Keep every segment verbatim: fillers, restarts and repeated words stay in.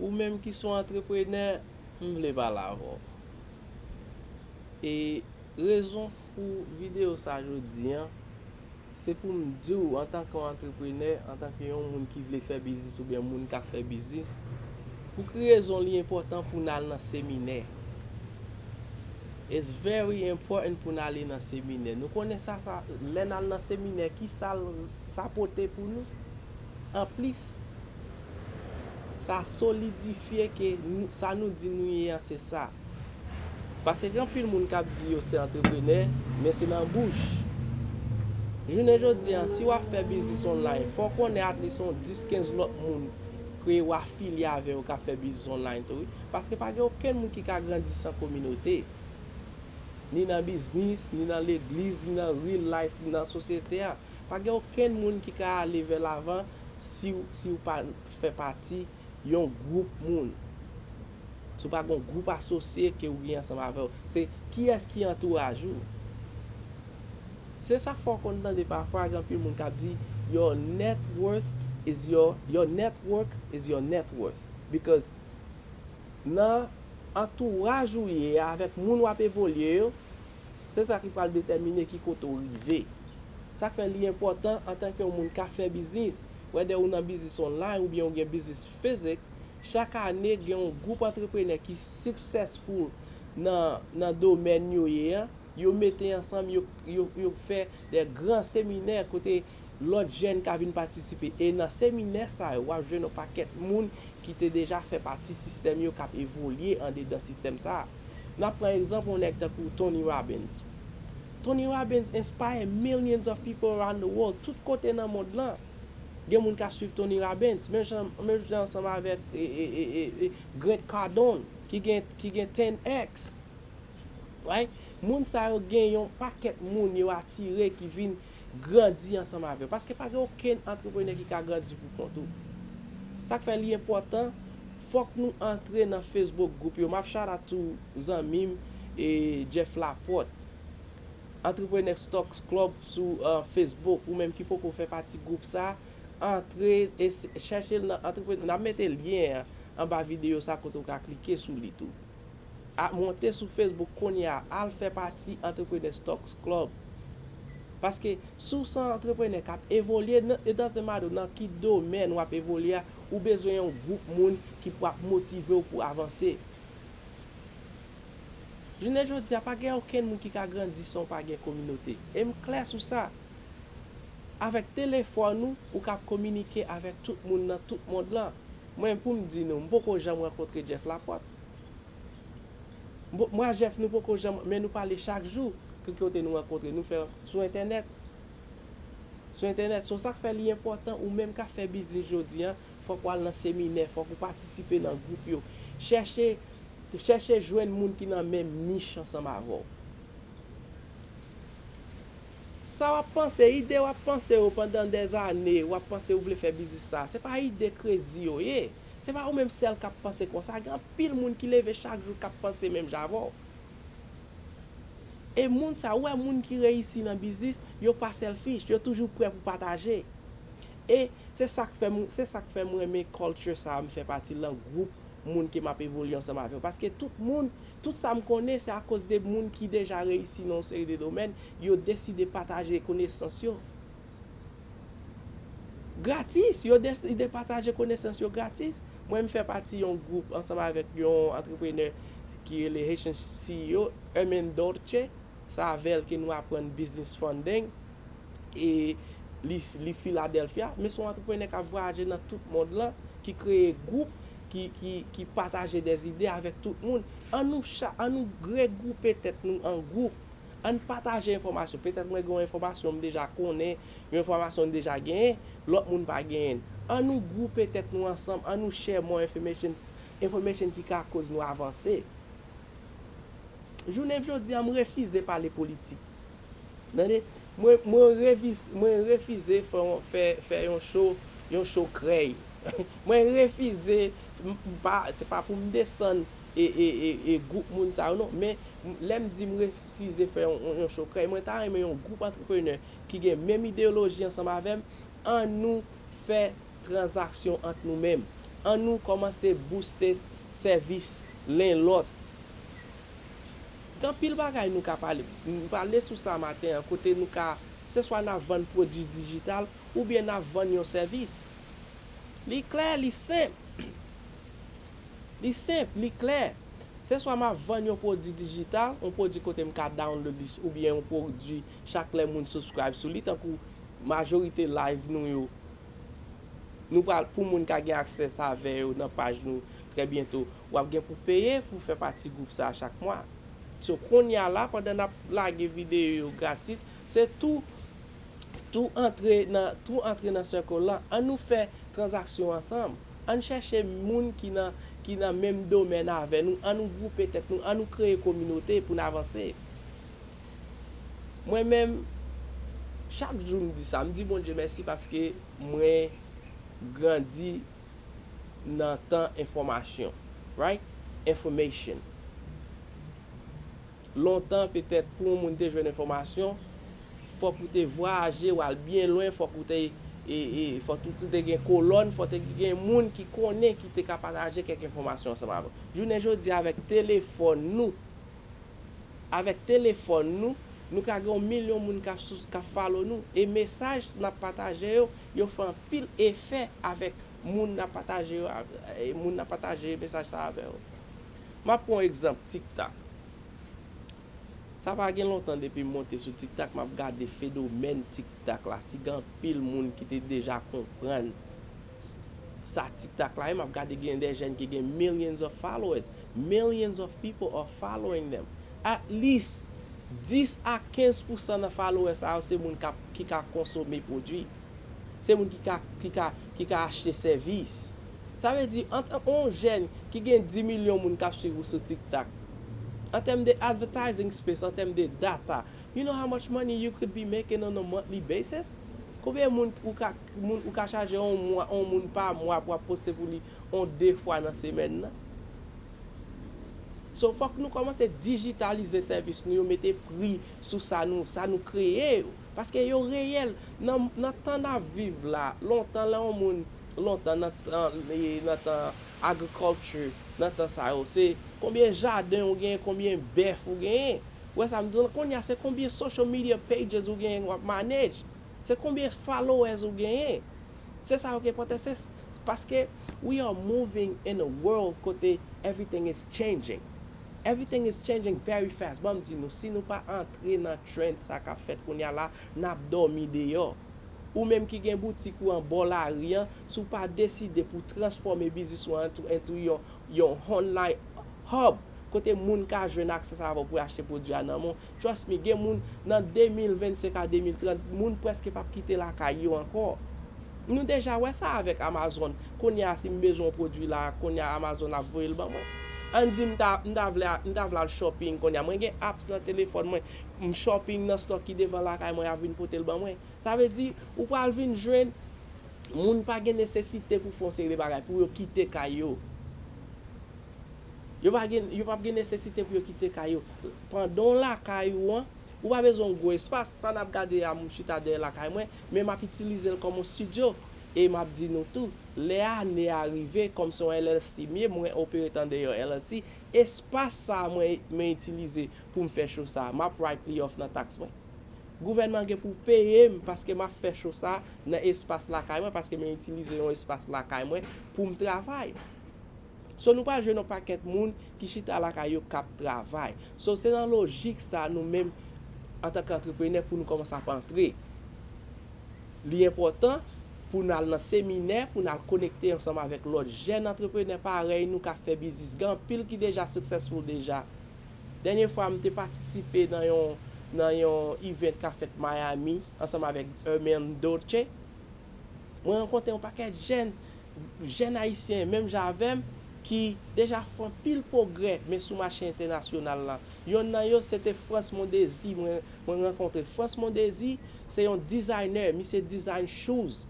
Ou menm ki se yon antreprenè, m vle pale avè w. E rezon pou videyo sa jodi a, se pou m di w, antanke yon antreprenè, antanke yon moun ki vle fè biznis oubyen moun k ap fè biznis, pou ki rezon li enpòtan pou n al nan seminè. It's very important pou n ale nan seminè. Nou konnen sa, sa lè n al nan seminè, ki sa l, sa pote pou nou? Anplis, sa solidifye ke nou, sa nou di nou ye a, se sa. Paske gen anpil moun k ap di yo se antreprenè, men se nan bouch. Jounen jodi a, si w ap fè biznis online, fò w konnen at least yon dis kenz lòt moun ke w afilye avè yo k ap fè biznis online tou, wi. Paske pa gen okenn moun ki ka grandi san kominote. Ni nan biznis, ni nan legliz, ni nan real life, ni nan sosyete a. Pa gen okenn moun ki ka ale vè lavan si, w- si w pa fè pati yon gwoup moun. Si w pa gen yon gwoup asosye ke w gen ansanm avè w. Se kiyès ki antouraj ou? Se sa k fè w konn tande pafwa gen anpil moun k ap di, your net worth is your, your network is your net worth. Because nan antouraj ou ye a, avèk moun w ap evolye yo, se sa ki pral detèmine ki kote w rive. Sa k fè li enpòtan antanke yon moun k ap fè biznis, whether ou nan biznis online oubyen ou gen biznis fizik, chak ane gen yon gwoup antreprenè ki successful nan, nan domèn yo ye a, yo mete ansanm, yo, yo, yo fè de gran seminè kote lòt jèn ka vin patisipe. E nan seminè sa yo, w ap jwenn yon pakèt moun ki te deja fè pati sistèm yo, k ap evolye andedan sistèm sa a. N ap pran egzanp yon nèg tankou Tony Robbins. Tony Robbins inspire millions of people around the world, tout kote nan mond lan. Gen moun k ap swiv Tony Robbins, menm jan, menm jan ansanm avèk e, e, e, e, e Grant Cardone, ki gen, ki gen ten X. Right? Moun sa yo gen yon pakèt moun yo atire ki vin grandi ansanm avè yo. Paske pa gen okenn antreprenè ki ka grandi pou kont ou. Sa k fè li enpòtan, fòk nou antre nan Facebook gwoup yo. M ap shout out to zanmi m e Jeff Laporte. Entrepreneur Stocks Club sou uh, Facebook, ou menm ki poko fè pati gwoup sa, antre e chèche l nan Entrepreneur. N ap mete lyen an anba videyo sa kote w ka klike sou li tou. A, monte sou Facebook kounye a, al fè pati Entrepreneur Stocks Club. Paske si w se yon antreprenè k ap evolye, it doesn't matter nan ki domèn w ap evolye a, ou bezwen yon gwoup moun ki pou ap motive w pou avanse. Jounen jodi a, pa gen okenn moun ki ka grandi san w pa gen kominote. E m klè sou sa. Avèk telefòn ou, ou ka kominike avèk tout moun nan tout mond lan. Mwen, pou m di nou, m poko janm rankontre Jeff Laporte. Mwen a Jeff, nou poko janm, men nou pale chak jou. Ki kote nou rankontre? Nou fè sou entènèt. Sou entènèt. So, sa k fè li enpòtan, ou menm k ap fè biznis jodi a, fòk w al nan seminè, fòk ou patisipe nan gwoup yo. Chèche, chèche jwenn moun ki nan menm nich ansanm avè w. Sa w ap panse, ide w ap panse yo pandan dèzane, w ap panse ou vle fè biznis sa, se pa ide krezi yo ye. Se pa ou menm sèl k ap panse konsa, gen anpil moun ki leve chak jou k ap panse menm jan avè w. E moun sa, ou wè moun ki reyisi nan biznis, yo pa selfish, yo toujou prè pou pataje. E se sa k fè m, se sa k fè m renmen culture sa, m fè pati lan gwoup moun ke m ap evolye ansanm avè yo. Paske tout moun, tout sa m konnen, se akoz de moun ki deja reyisi nan yon seri de domèn, yo deside pataje konesans yo. Gratis, yo deside pataje konesans yo gratis. Mwen, m fè pati yon gwoup ansanm avèk yon antreprenè ki rele Haitian C E O, Herman Dolce. Se avè l ke nou aprann business funding. E li, li Philadelphia, men se yon antreprenè k ap vwayaje nan tout mond lan, ki kreye gwoup, ki, ki, ki pataje dèzide avèk tout moun. An nou cha, an nou regwoupe tèt nou an gwoup. Ann pataje enfòmasyon. Petèt mwen gen yon enfòmasyon m deja konnen, yon enfòmasyon m deja genyen, lòt moun pa genyen. Ann nou gwoupe tèt nou ansanm, ann nou share more information, information ki ka koz nou avanse. Jounen jodi a, m refize pale politik. Tande, mwen, mwen refize, mwen refize fè, fè, fè yon show, yon show krèy. Mwen refize, m, m pa, se pa pou m desann e, e, e, e gwoup moun sa yo non, men lè m di m refize fè yon, yon, yon show krèy, mwen ta renmen yon gwoup antreprenè ki gen menm ideyoloji ansanm avè m, ann nou fè tranzaksyon ant nou menm. Ann nou kòmanse booste sèvis len lòt. Gen anpil bagay nou ka pale. Nou pale sou sa maten an, kote nou ka, se swa n ap vann pwodui dijital oubyen n ap vann yon sèvis. Li klè, li senp. Li senp, li klè. Se swa m ap vann yon pwodui dijital, yon pwodui kote m ka download li, oubyen yon pwodui chak lè moun subscribe sou li, tankou majorite live nou yo, nou pral, pou moun ka gen aksè avè yo nan paj nou trè byento, w ap gen pou peye pou fè pati gwoup sa a chak mwa. So, kounye a la, pandan n ap lage videyo yo gratis, se tou, tou antre nan, tou antre nan circle lan. Ann nou fè tranzaksyon ansanm. Ann chèche moun ki nan, ki nan menm domèn avè nou. Ann nou gwoupe tèt nou. Ann nou kreye kominote pou n avanse. Mwen menm, chak jou m di sa, m di Bondye mèsi paske mwen grandi nan tan enfòmasyon, right? Information. Lontan, petèt, pou yon moun te jwenn enfòmasyon, fòk ou te vwayaje, w al byen lwen, fòk ou te, e, e, fòk ou te gen kolòn, fòk te gen moun ki konnen, ki te ka pataje kèk enfòmasyon ansanm avè w. Jounen jodi a, avèk telefòn nou, avèk telefòn nou, nou ka gen yon milyon moun k ap sou, k ap follow nou. E mesaj n ap pataje yo, yo fè anpil efè avèk moun n ap pataje yo, a-, e moun n ap pataje mesaj sa avè yo. M ap pran yon egzanp, TikTok. Sa pa gen lontan depi m monte sou TikTok, m ap gade fenomèn TikTok la. Si gen anpil moun ki te deja konprann sa TikTok la ye, m ap gade gen de jèn ki gen millions of followers. Millions of people are following them. At least dis a kenz pousan nan followers sa yo se moun k ap, ki ka konsome pwodui. Se moun ki ka, ki ka, ki ka achte sèvis. Sa vle di, an, an, yon jèn ki gen dis milyon moun k ap swiv ou sou TikTok, an tèm de advertising space, an tèm de data, you know how much money you could be making on a monthly basis? Konbyen moun ou ka, moun ou ka chaje yon mwa, yon moun pa mwa pou ap poste pou li yon de fwa nan semèn nan? So, fòk nou kòmanse dijitalize sèvis nou yo, mete pri sou sa nou, sa nou kreye yo. Paske yo reyèl. Nan, nan tan n ap viv la, lontan lè yon moun, lontan nan tan, e, nan tan agriculture, nan tan sa yo, se konbyen jaden ou genyen, konbyen bèf ou genyen. Ou wè sa m di w lan, kounye a se konbyen social media pages ou genyen w ap manage. Se konbyen followers ou genyen. Se sa yo ki enpòtan, se s-, paske we are moving in a world kote everything is changing. Everything is changing very fast. Ban m di nou, si nou pa antre nan trend sa k ap fèt kounye a la, n ap dòmi deyò. Ou menm ki gen boutik ou anbò lari an, si w pa deside pou transfòme biznis ou an into, into yon, yon online hub, kote moun ka jwenn aksè sa avè w pou achte pwodui a nan men w, trust me, gen moun nan de mil vennsenk a de mil trant, moun prèske p ap kite lakay yo ankò. Nou deja wè sa avèk Amazon. Kounye a, si m bezwen yon pwodui la, kounye a Amazon ap voye l ban mwen. Ann di m ta, m ta vle, m ta vle al shopping kounye a. Mwen gen apps nan telefòn mwen. M shopping nan stock ki devan lakay mwen, y ap vin pote l ban mwen. Sa vle di, ou pral vin jwenn moun pa gen nesesite pou fè yon seri de bagay, pou yo kite kay yo. Yo pa gen, yo p ap gen nesesite pou yo kite kay yo. Pandan w lakay ou an, ou pa bezwen yon gwo espas. Sa n ap gade a, m chita dèyè lakay mwen, men m ap itilize l kòm yon estidyo. E m ap di nou tou, lè ane a rive, kòm se yon L L C m ye, mwen opere tan de yon L L C, espas sa a mwen, mwen itilize pou m fè show sa a, m ap write li off nan tax mwen. Gouvènman gen pou peye m paske m ap fè show sa a nan espas lakay mwen, paske mwen itilize yon espas lakay mwen pou m travay. So, nou pral jwenn yon pakèt moun ki chita lakay yo k ap travay. So, se nan lojik sa a nou menm, antanke antreprenè, pou nou kòmanse ap antre. Li enpòtan pou n al nan seminè, pou n al konekte ansanm avèk lòt jèn antreprenè parèy nou k ap fè biznis. Gen anpil ki deja successful deja. Dènye fwa, m te patisipe nan yon, nan yon event k ap fèt Miami, ansanm avèk Herman Dolce. Mwen rankontre yon pakèt jèn, jèn ayisyen, menm jan avè m, ki deja fè anpil pwogrè, men sou mache entènasyonal la. Yonn nan yo, se te Frantz Mondésir. Mwen, mwen rankontre Frantz Mondésir, se yon designer, misye design shoes.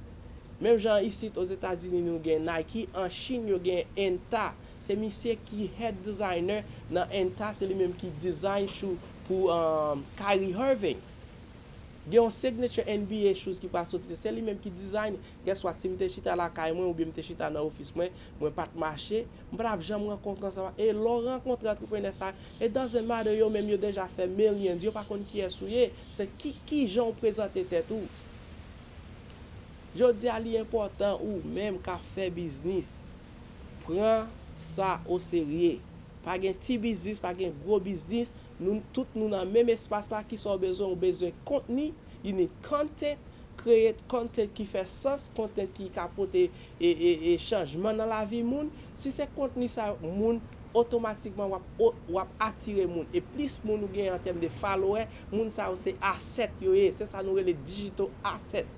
Menm jan isit Ozetazini nou gen Nike, an Chin yo gen Enta. Se misye ki head designer nan Enta, se li menm ki design shoe pou, um, Kyrie Irving. Gen yon signature N B A shoes ki pral soti, se li menm ki design. Guess what? Si m te chita lakay mwen oubyen m te chita nan ofis mwen, mwen pa t mache, m pa t ap janm rankontre ansanm. E lè w rankontre antreprenè sa, it doesn't matter, yo menm yo deja fè millions, yo pa konn kiyès ou ye, se ki, kijan w prezante tèt ou. Jodi a, li enpòtan ou menm k ap fè biznis, pran sa oserye. Pa gen ti biznis, pa gen gwo biznis. Nou tout nou nan menm espas la. Kisa w bezwen? Ou bezwen kontni, you need content. Create content ki fè sans, content ki ka pote e, e, e chanjman nan lavi moun. Si se kontni sa yo, moun otomatikman w ap, w ap atire moun. E plis moun ou gen an tèm de follower, moun sa yo se asset yo ye. Se sa nou rele digital asset.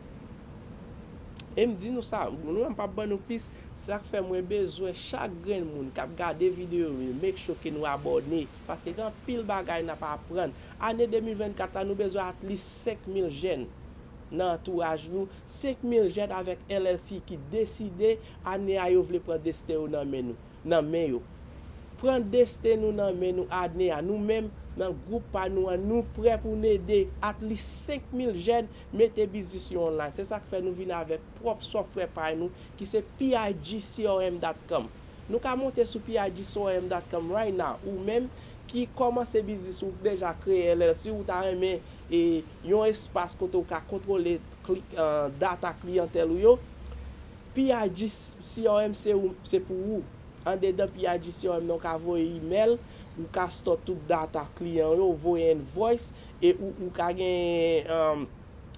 E m di nou sa, nou menm m p ap ban nou plis, sa k fè mwen bezwen chak grenn moun k ap gade videyo yo, make sure ke nou abòne, paske gen anpil bagay n ap aprann. Ane de mil vennkat la, nou bezwen at least senk mil jèn nan antouraj nou, senk mil jèn avèk L L C ki deside ane a yo vle pran desten yo nan men nou, nan men yo. Pran desten nou nan men nou ane a. Nou menm, nan gwoup pa nou an, nou prè pou n ede at least senk mil jèn mete biznis yo online. Se sa k fè nou vin avèk pwòp software pa nou, ki se P I G C R M dot com. Nou ka monte sou P I G C R M dot com right now. Ou menm ki kòmanse biznis, ou deja kreye L L C, ou ta renmen e yon espas kote ou ka kontwole kli, uh, data kliyantèl ou yo, P I G C R M se, ou, se pou ou. Andedan P I G C R M nan, ou ka voye email, ou ka store tout data kliyan yo, ou voye invoice, e ou, ou ka gen, um,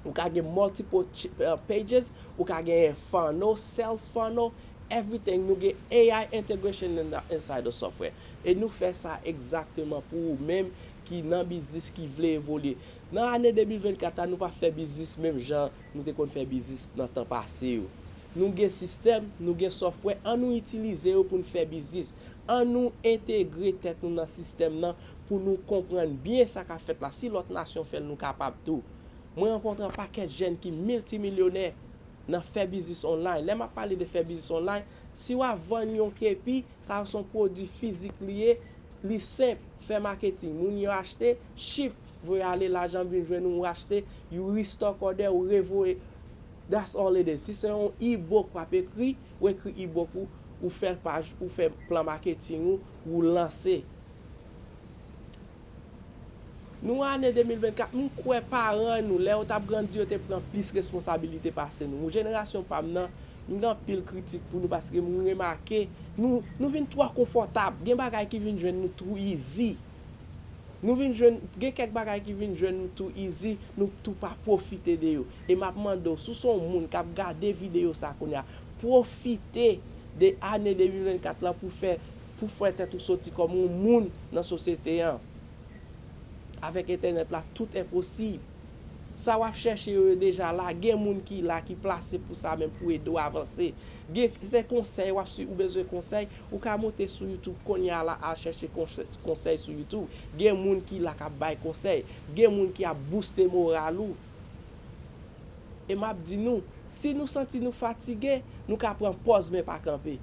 ou ka gen multiple ch- uh, pages, ou ka gen funnel, sales funnel, everything. Nou gen A I integration in the, inside the software. E nou fè sa egzakteman pou ou menm ki nan biznis, ki vle evolye. Nan ane de mil vennkat la, nou p ap fè biznis menm jan nou te konn fè biznis nan tan pase yo. Nou gen sistèm, nou gen software, an nou itilize yo pou n fè biznis. An nou entegre tèt nou nan sistèm nan pou nou konprann byen sa k ap fèt la. Si lòt nasyon fè l, nou kapab tou. Mwen rankontre yon pakèt jèn ki miltimilyonè nan fè biznis online. Lè m ap pale de fè biznis online, si w ap vann yon kepi, sa se yon pwodui fizik li ye, li senp, fè maketing, moun yo achte, ship, voye ale, lajan vin jwenn ou, ou achte, you restock order, ou revoye. That's all it is. Si se yon e-book w ap ekri, ou ekri e-book ou, ou fè paj, ou fè plan maketing ou, ou lanse. Nou ane de mil vennkat, m kwè paran nou, lè yo t ap grandi, yo te pran plis responsabilite pase nou. Jenerasyon pa m nan, m gen anpil kritik pou nou paske m remake, nou, nou vin twò konfòtab. Gen bagay ki vin jwenn nou too easy. Nou vin jwenn, gen kèk bagay ki vin jwenn nou too easy, nou tou pa pwofite de yo. E m ap mande w, si w se yon moun k ap gade videyo sa kounye a, pwofite de ane de mil vennkat lan pou fè, pou fè tèt ou soti kòm yon moun nan sosyete an. Avèk entènèt la, tout est possible. Sa w ap chèche yo, yo deja la. Gen moun ki la, ki plase pou sa menm, pou ede w avanse. Gen, se konsèy w ap swi, ou bezwen konsèy, ou ka monte sou YouTube kounye a la, al chèche konsè- konsèy sou YouTube. Gen moun ki la k ap bay konsèy. Gen moun ki ap booste moral ou. E m ap di nou, si nou santi nou fatige, nou ka pran pòz men pa kanpe.